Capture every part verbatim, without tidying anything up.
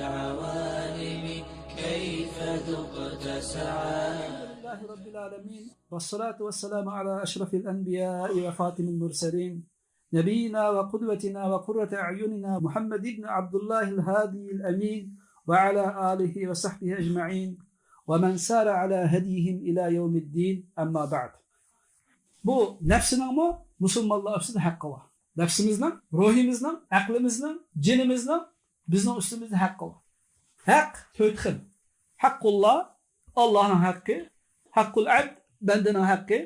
العوالم كيف ذقت سعادة. الحمد لله رب العالمين، والصلاة والسلام على أشرف الأنبياء وخاتم المرسلين، نبينا وقدوتنا وقرة أعيننا محمد بن عبد الله الهادي الأمين، وعلى آله وصحبه أجمعين، ومن سار على هديهم إلى يوم الدين، أما بعد. بۇ نەپسىنىڭمۇ مۇسۇلمانلار ئۈستىدە ھەققى بار. نەپسىمىزنىڭ، روھىمىزنىڭ، ئەقلىمىزنىڭ، جېنىمىزنىڭ بىزنىڭ ئۈستىمىزدە ھەققى بار. ھەق تۆت خىل. ھەققۇللا، ئاللانىڭ ھەققى. ھەققۇل ئەبد، بەندىنىڭ ھەققى.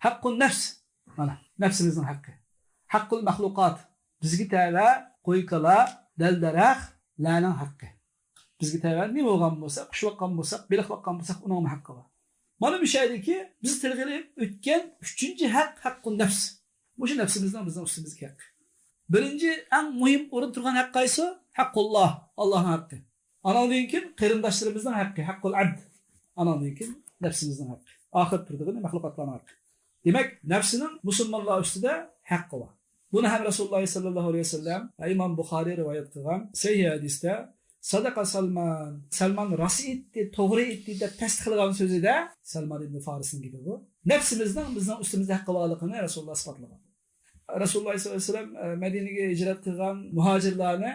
ھەققۇن نەفس، مانا، نەپسىمىزنىڭ ھەققى. ھەققۇل مەخلۇقات، بىزگە تەۋە قوي-كالا، دەل-دەرەخلەرنىڭ ھەققى. بىزگە تەۋە نېمە بولغان بولسا، قۇش باققان بولساق، بېلىق باققان بولساق، ئۇنىڭمۇ ھەققى بار. مانا مۇشۇ يەردىكى بىز تىلغا ئېلىپ ئۆتكەن ئۈچىنچى ھەق، ھەققۇن نەفس. مۇشۇ نەپسىمىزنىڭ بىزنىڭ ئۈستىمىزدىكى ھەققى. بىرىنچى، ئەڭ مۇھىم ئورۇندا تۇرغان ھەق قايسى؟ ھەققۇللا، ئاللانىڭ ھەققى. ئاناندىن كېيىن قېرىنداشلىرىمىزنىڭ ھەققى، ھەققۇل ئەبد. ئاناندىن كېيىن نەپسىمىزنىڭ ھەققى. ئاخىرىدا تۇرىدىغىنى مەخلۇقاتلارنىڭ ھەققى. دېمەك، نەپسىنىڭ مۇسۇلمانلار ئۈستىدە ھەققى بار. بۇنى ھەم رەسۇلۇللاھ سەللەللاھۇ ئەلەيھى ۋەسەللەم، ئىمام بۇخارىي رىۋايەت قىلغان سەھىھ ھەدىستە، سەدەقە سەلمان، سەلمان راست ئېيتتى، توغرا ئېيتتى دەپ تەستىقلىغان سۆزىدە، سەلمان ئىبنى فارىسنىڭ گېپى بۇ. نەپسىمىزنىڭ بىزنىڭ ئۈستىمىزدە ھەققى بارلىقىنى رەسۇلۇللاھ ئىسپاتلىغان. رەسۇلۇللاھ سەللەللاھۇ ئەلەيھى ۋەسەللەم، ئە، مەدىنىگە ھىجرەت قىلغان مۇھاجىرلارنى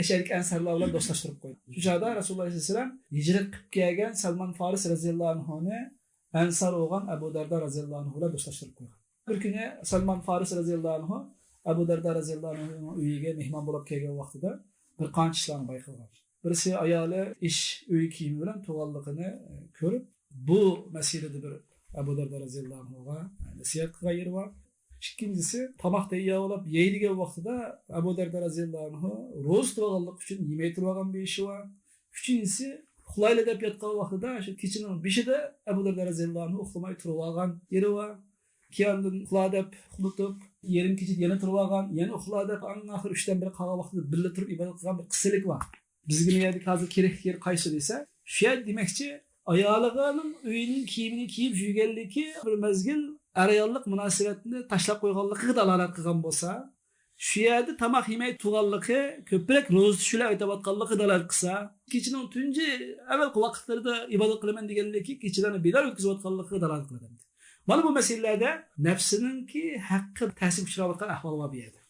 ئەشەدىكى ئەنسارلار بىلەن دوستلاشتۇرۇپ قويدى. شۇ چاغدا رەسۇلۇللاھ سەللەللاھۇ ئەلەيھى ۋەسەللەم ھىجرەت قىلىپ كەلگەن سەلمان فارىس رەزىياللاھۇ ئەنھۇنى ئەنسار بولغان ئەبۇ دەردا رەزىياللاھۇ ئەنھۇ بىلەن دوستلاشتۇرۇپ قويغان. بىر كۈنى سەلمان فارىس رەزىياللاھۇ ئەنھۇ ئەبۇ دەردا رەزىياللاھۇ ئەنھۇنىڭ ئۆيىگە مېھمان بولۇپ كەلگەن ۋاقتىدا بىر قانچە ئىشلارنى بايقىغان. بىرسى ئايالى ئىش ئۆي كىيىمى بىلەن تۇرغانلىقىنى، ئە، كۆرۈپ، بۇ مەسىلىدە بىر ئەبۇ دەردا رەزىياللاھۇ ئەنھۇغا نەسىھەت قىلغان يېرى بار. ئىككىنچىسى، تاماق تەييارلاپ يەيدىغان ۋاقتىدا ئەبۇ دەردا رەزىياللاھۇ ئەنھۇ روزا تۇتۇۋالغانلىقى ئۈچۈن يېمەي تۇرۇۋالغان بىر ئىشى بار. ئۈچىنچىسى، ئۇخلايلى دەپ ياتقان ۋاقتىدا شۇ كېچىنىڭ بېشىدا ئەبۇ دەردا رەزىياللاھۇ ئەنھۇ ئۇخلىماي تۇرۇۋالغان يېرى بار. كېيىن ئۇخلا دەپ ئۇخلىتىپ، يېرىم كېچىدە يەنە تۇرۇۋالغان، يەنە ئۇخلا دەپ ئەڭ ئاخىرى ئۈچتىن بىر قالغان ۋاقتىدا بىللە تۇرۇپ ئىبادەت قىلغان بىر قىسسىلىك بار. بىزگە بۇ يەردىكى ھازىر كېرەكلىك يېرى قايسى دېسە، شۇ يەردە دېمەكچى، ئايالىنىڭ ئۆيىنىڭ كىيىمىنى كىيىپ يۈرگەنلىكى بىر مەزگىل ئەر-ئاياللىق مۇناسىۋەتنى تاشلاپ قويغانلىقىغا دالالەت قىلغان بولسا، شۇ يەردە تاماق يېمەي تۇرغانلىقى، كۆپرەك روزا تۇتۇش بىلەن ئۆتۈۋاتقانلىقىغا دالالەت قىلسا، كېچىنىڭ تۇنجى ئەۋۋەلقى ۋاقىتلىرىدا ئىبادەت قىلىمەن دېگەنلىكى، كېچىلەرنى بىدار ئۆتكۈزۈۋاتقانلىقىغا دالالەت قىلىدۇ. مانا بۇ مەسىلىلەردە نەپسىنىڭكى ھەققى تەسىرگە ئۇچراۋاتقان ئەھۋال بار بۇ يەردە.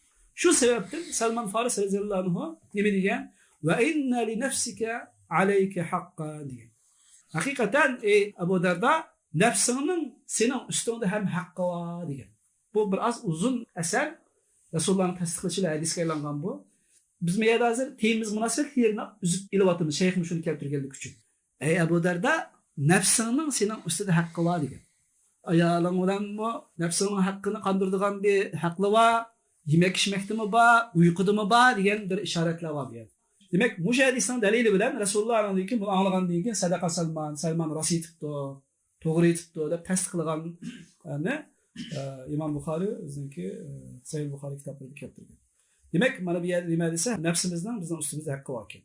شۇ سەۋەبتىن سەلمان فارىس رەزىياللاھۇ ئەنھۇ نېمە دېگەن؟ «ۋە ئىننە لىنەفسىكە ئەلەيكە ھەققا» دېگەن. ھەقىقەتەن، ئەي ئەبۇ دەردا، نەپسىڭنىڭ سېنىڭ ئۈستۈڭدە ھەم ھەققى بار دېگەن. بۇ بىر ئاز ئۇزۇن ئەسەر، رەسۇلۇللانىڭ تەستىقلىشى بىلەن ھەدىسكە ئايلانغان بۇ. بىز بۇ يەردە ھازىر تېمىمىزغا مۇناسىۋەتلىك يېرىنى ئۈزۈپ ئېلىۋاتىمىز، شەيخىمىز شۇنى كەلتۈرگەنلىكى ئۈچۈن. ئەي ئەبۇ دەردا، نەپسىڭنىڭ سېنىڭ ئۈستىدە ھەققى بار دېگەن. ئايالىڭ بىلەنمۇ نەپسىڭنىڭ ھەققىنى قاندۇرىدىغان بىر ھەقلىرى بار، يېمەك ئىچمەكتىمۇ بار، ئۇيقۇدىمۇ بار دېگەن بىر ئىشارەتلەر بار بۇ يەردە. دېمەك، مۇشۇ ھەدىسنىڭ دەلىلى بىلەن رەسۇلۇللا ئاندىن كېيىن بۇنى ئاڭلىغاندىن كېيىن، سەدەقە سەلمان، سەلمان راست ئېيتىپتۇ، توغرا ئېيتىپتۇ دەپ تەستىقلىغاننى، ئە، ئىمام بۇخارىي ئۆزىنىڭكى، ئە، سەھىھ بۇخارىي كىتابلىرىدا كەلتۈرگەن. دېمەك، مانا بۇ يەردە نېمە دېسە، نەپسىمىزنىڭ بىزنىڭ ئۈستىمىزدە ھەققى باركەن.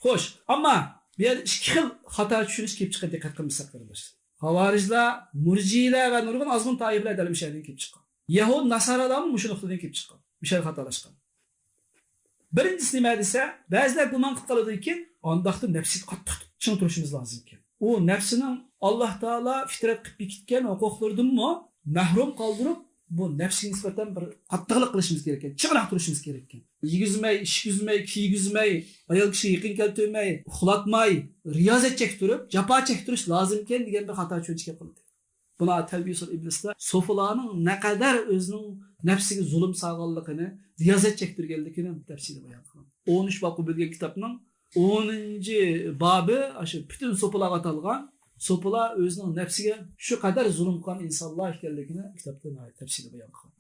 خوش، ئەمما بۇ يەردە ئىككى خىل خاتا چۈشىنىش كېلىپ چىققان، دىققەت قىلمىساق، قېرىنداشلار. خاۋارىجلار، مۇرجىئىلەر ۋە نۇرغۇن ئازغۇن تائىپىلەر دەل مۇشۇ يەردىن كېلىپ چىققان. يەھۇد ناسارالارمۇ مۇشۇ نۇقتىدىن كېلىپ چىققان. مۇشۇ يەردە خاتالاشقان. بىرىنچىسى نېمە دېسە، بەزىلەر گۇمان قىلىپ قالىدۇكەن، ئانداقتا نەپسىگە قاتتىق چىڭ تۇرۇشىمىز لازىمكەن. ئۇ نەپسىنىڭ ئاللاھ تائالا فىترەت قىلىپ بېكىتكەن ھوقۇقلىرىدىنمۇ مەھرۇم قالدۇرۇپ، بۇ نەپسىگە نىسبەتەن بىر قاتتىقلىق قىلىشىمىز كېرەككەن، چىڭراق تۇرۇشىمىز كېرەككەن. يېگۈزمەي، ئىچكۈزمەي، كىيگۈزمەي، ئايال كىشىگە يېقىن كەلتۈرمەي، ئۇخلاتماي، رىيازەت چەكتۈرۈپ، جاپا چەكتۈرۈش لازىمكەن دېگەن بىر خاتا چۈشەنچە كەپ قىلدى. بۇنى تەلبىسۇل ئىبلىستا سوپىلارنىڭ نەقەدەر ئۆزىنىڭ نەپسىگە زۇلۇم سالغانلىقىنى، رىيازەت چەكتۈرگەنلىكىنى تەپسىلىي بايان قىلغان. ئون ئۈچ باب بولغان كىتابنىڭ ئونىنچى بابى ئاشۇ پۈتۈن سوپىلارغا ئاتالغان، سوپىلار ئۆزىنىڭ نەپسىگە شۇ قەدەر زۇلۇم قىلغان ئىنسانلار ئىكەنلىكىنى كىتابتا ناھايىتى تەپسىلىي بايان قىلغان.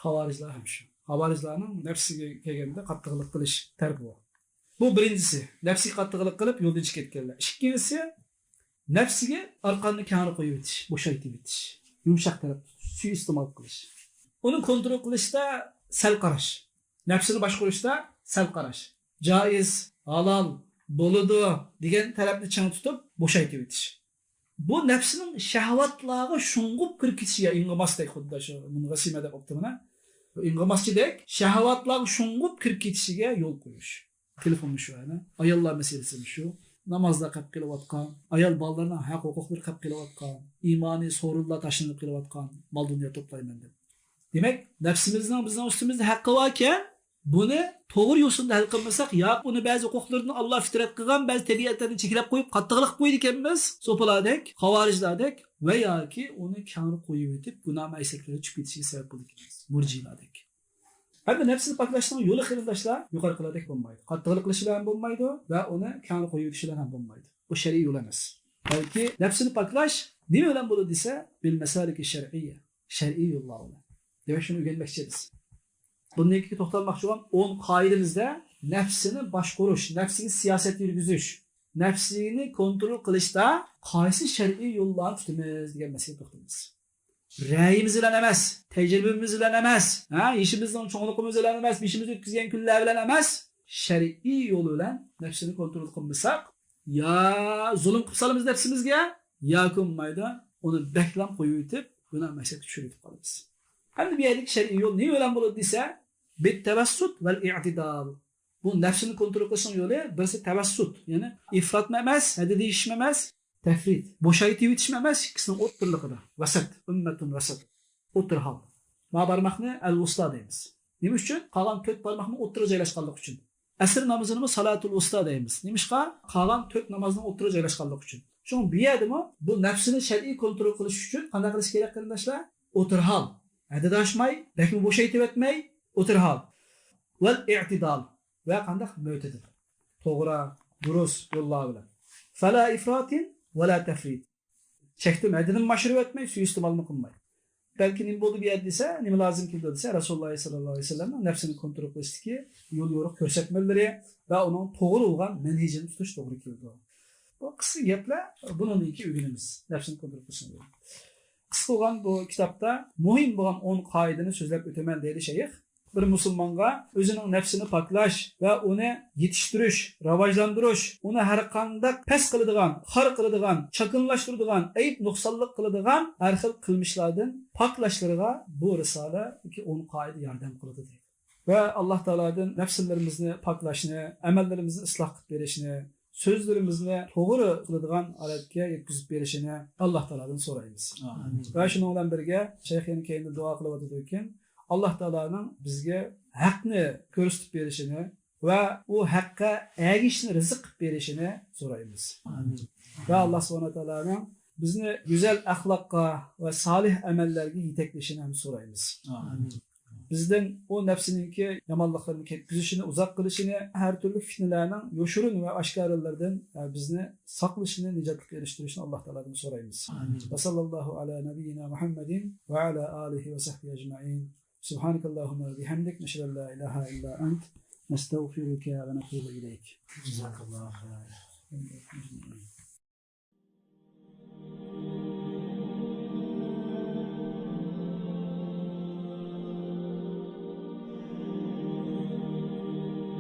خاۋارىجلار ھەم شۇ. خاۋارىجلارنىڭ نەپسىگە كەلگەندە قاتتىقلىق قىلىش تەرىپى بار. بۇ بىرىنچىسى، نەپسىگە قاتتىقلىق قىلىپ يولدىن چىقىپ كەتكەنلەر. ئىككىنچىسى، نەپسىگە ئارقاننى كەڭرى قويۇۋېتىش، بوشايتىۋېتىش، يۇمشاق تەرەپ تۇتۇش، سۇيىئىستېمال قىلىش. ئۇنى كونترول قىلىشتا سەل قاراش، نەپسىنى باشقۇرۇشتا سەل قاراش، جائىز، ھالال، بولىدۇ دېگەن تەرەپنى چىڭ تۇتۇپ بوشايتىۋېتىش. بۇ نەپسىنىڭ شەھۋاتلارغا شۇڭغۇپ كىرىپ كېتىشىگە، ئىنغىماستەك، خۇددى شۇ مۇنغىسىمە دەپ ئوقۇپتىمەن، ئىنغىماسچىدەك شەھۋاتلارغا شۇڭغۇپ كىرىپ كېتىشىگە يول قويۇش. تېلېفونمۇ شۇ، يەنە ئاياللار مەسىلىسىمۇ شۇ. نامازلار قېلىپ قېلىۋاتقان، ئايال بالىلارنىڭ ھەق ھوقۇقلىرى قېلىپ قېلىۋاتقان، ئىمانىي سورۇنلار تاشلىنىپ قېلىۋاتقان، مال دۇنيا توپلايمەن دەپ. دېمەك، نەپسىمىزنىڭ بىزنىڭ ئۈستىمىزدە ھەققى باركەن، بۇنى توغرا يوسۇندا ھەل قىلمىساق، ياكى ئۇنى بەزى ھوقۇقلىرىنى ئاللا فىترەت قىلغان بەزى تەبىئەتلەرنى چەكلەپ قويۇپ، قاتتىقلىق قويىدىكەنمىز، سوپىلاردەك، خاۋارىجلاردەك ۋە ياكى ئۇنى كەڭرى قويۇۋېتىپ، گۇناھ مەئسىيەتلەرگە چۈشۈپ كېتىشىگە سەۋەب بولىدىكەنمىز، مۇرجىلاردەك. ھەمدە نەپسىنى پاكلاشنىڭ يولى، قېرىنداشلار، يۇقىرىقىلاردەك بولمايدۇ. قاتتىقلىق قىلىش بىلەن ھەم بولمايدۇ ۋە ئۇنى كەڭرى قويۇۋېتىش بىلەن ھەم بولمايدۇ. بۇ شەرئىي يول ئەمەس. بەلكى نەپسىنى پاكلاش نېمە بىلەن بولىدۇ دېسە، بىل مەسالىكى شەرئىييە، شەرئىي يوللار بىلەن. دېمەك، شۇنى ئۆگەنمەكچى بىز. بۇندىن كېيىن توختالماقچى بولغان ئون قائىدىمىزدە نەپسىنى باشقۇرۇش، نەپسىگە سىياسەت يۈرگۈزۈش، نەپسىنى كونترول قىلىشتا قايسى شەرئىي يوللارنى تۇتىمىز دېگەن مەسىلىگە توختىلىمىز. رەيىمىز بىلەن ئەمەس، تەجرىبىمىز بىلەن ئەمەس، ھە، يېشىمىزنىڭ چوڭلۇقىمىز بىلەن ئەمەس، بېشىمىز ئۆتكۈزگەن كۈنلەر بىلەن ئەمەس، شەرئىي يول بىلەن نەپسىنى كونترول قىلمىساق، يا زۇلۇم قىلىپ سالىمىز نەپسىمىزگە، ياكى بولمايدۇ، ئۇنى بەكلەم قويۇۋېتىپ، گۇناھ مەقسەتكە چۈشۈرۈۋېتىپ قالىمىز. ئەمدى بۇ يەردىكى شەرئىي يول نېمە بىلەن بولىدۇ دېسە، بىت تەۋەسسۇت ۋەل ئىئتىدال. بۇ نەپسىنى كونترول قىلىشنىڭ يولى بىرسى تەۋەسسۇت، يەنى ئىفراتمۇ ئەمەس، ھەددىدىن ئېشىشمۇ ئەمەس، تەفرىت، بوشايتىۋېتىشمۇ ئەمەس، ئىككىسىنىڭ ئوتتۇرىلىقىدا. ۋەسەت، ئۈممەتۇن ۋەسەت. ئوتتۇرا ھال. ما بارماقنى ئەل ۋۇستا دەيمىز. نېمە ئۈچۈن؟ قالغان تۆت بارماقنىڭ ئوتتۇرىغا جايلاشقانلىقى ئۈچۈن. ئەسىر نامىزىنىمۇ سالاتۇل ۋۇستا دەيمىز. نېمىشقا؟ قالغان تۆت نامازنىڭ ئوتتۇرىغا جايلاشقانلىقى ئۈچۈن. شۇڭا بۇ يەردىمۇ بۇ نەپسىنى شەرئىي كونترول قىلىش ئۈچۈن قانداق قىلىش كېرەك، قېرىنداشلار؟ ئوتتۇرا ھال. ھەددىدە ئاشماي، بەكمۇ بوشايتىۋەتمەي، ئوتتۇرا ھال. ۋەل ئىئتىدال. ۋە قانداق؟ مۆتىدىل. توغرا، دۇرۇس يوللار بىلەن. فلا ئىفراتىن ۋەلا تەفرىت. چەكتىن ھەددىدىنمۇ ئاشۇرۇۋەتمەي، سۇيىئىستېمالمۇ قىلماي. بەلكى نېمە بولدى بۇ يەردە دېسە، نېمە لازىم كېلىدۇ دېسە، رەسۇلۇللا سەللەللاھۇ ئەلەيھى ۋەسەللەمنىڭ نەپسىنى كونترول قىلىشتىكى يول يورۇق كۆرسەتمىلىرى ۋە ئۇنىڭ توغرا بولغان مەنھىجىنى تۇتۇش توغرا كېلىدۇ. بۇ قىسقا گەپلەر، بۇنىڭدىن كېيىن ئۆگىنىمىز نەپسىنى كونترول قىلىشنى. قىسقا بولغان بۇ كىتابتا مۇھىم بولغان ئون قائىدىنى سۆزلەپ ئۆتىمەن دەيدۇ شەيخ. بىر مۇسۇلمانغا ئۆزىنىڭ نەپسىنى پاكلاش ۋە ئۇنى يېتىشتۈرۈش، راۋاجلاندۇرۇش، ئۇنى ھەر قانداق پەس قىلىدىغان، خار قىلىدىغان، چاكىنىلاشتۇرىدىغان، ئەيىب نۇقسانلىق قىلىدىغان ھەر خىل قىلمىشلاردىن پاكلاشلىرىغا بۇ رىسالىدىكى ئون قائىدە ياردەم قىلىدۇ دەيدۇ. ۋە ئاللا تائالادىن نەپسلىرىمىزنى پاكلاشنى، ئەمەللىرىمىزنى ئىسلاھ قىلىپ بېرىشنى، سۆزلىرىمىزنى توغرا قىلىدىغان ھالەتكە يەتكۈزۈپ بېرىشىنى ئاللا تائالادىن سورايمىز. ئامىن. ۋە شۇنىڭ بىلەن بىرگە، شەيخ يەنە كەينىدە دۇئا قىلىۋاتىدۇكەن، ئاللا تائالانىڭ بىزگە ھەقنى كۆرسىتىپ بېرىشىنى ۋە ئۇ ھەققە ئەگىشىشنى رىزىق قىلىپ بېرىشىنى سورايمىز. ئامىن. ۋە ئاللا سۇبھانەھۇ ۋە تائالانىڭ بىزنى گۈزەل ئەخلاققا ۋە سالىھ ئەمەللەرگە يېتەكلىشىنى ھەم سورايمىز. ئامىن. بىزدىن ئۇ نەپسىنىڭكى يامانلىقلىرىنى كەتكۈزۈشىنى، ئۇزاق قىلىشىنى، ھەر تۈرلۈك پىتنىلەرنىڭ يوشۇرۇن ۋە ئاشكارىلىرىدىن، ئە، بىزنى ساقلىشىنى، نىجاتلىققا ئېرىشتۈرۈشىنى ئاللا تائالادىن سورايمىز. ئامىن. ۋە ساللاللاھۇ ئەلا نەبىييىنا مۇھەممەدىن ۋە ئەلا ئالىھى ۋە سەھبىھى ئەجمەئىن. سۇبھانەكەللاھۇممە ۋە بىھەمدىك، نەشھەدۇ ئەن لا ئىلاھە ئىللا ئەنت، نەستەغفىرۇكە ۋە نەتۇبۇ ئىلەيك. جازاكاللاھۇ خەيرەن.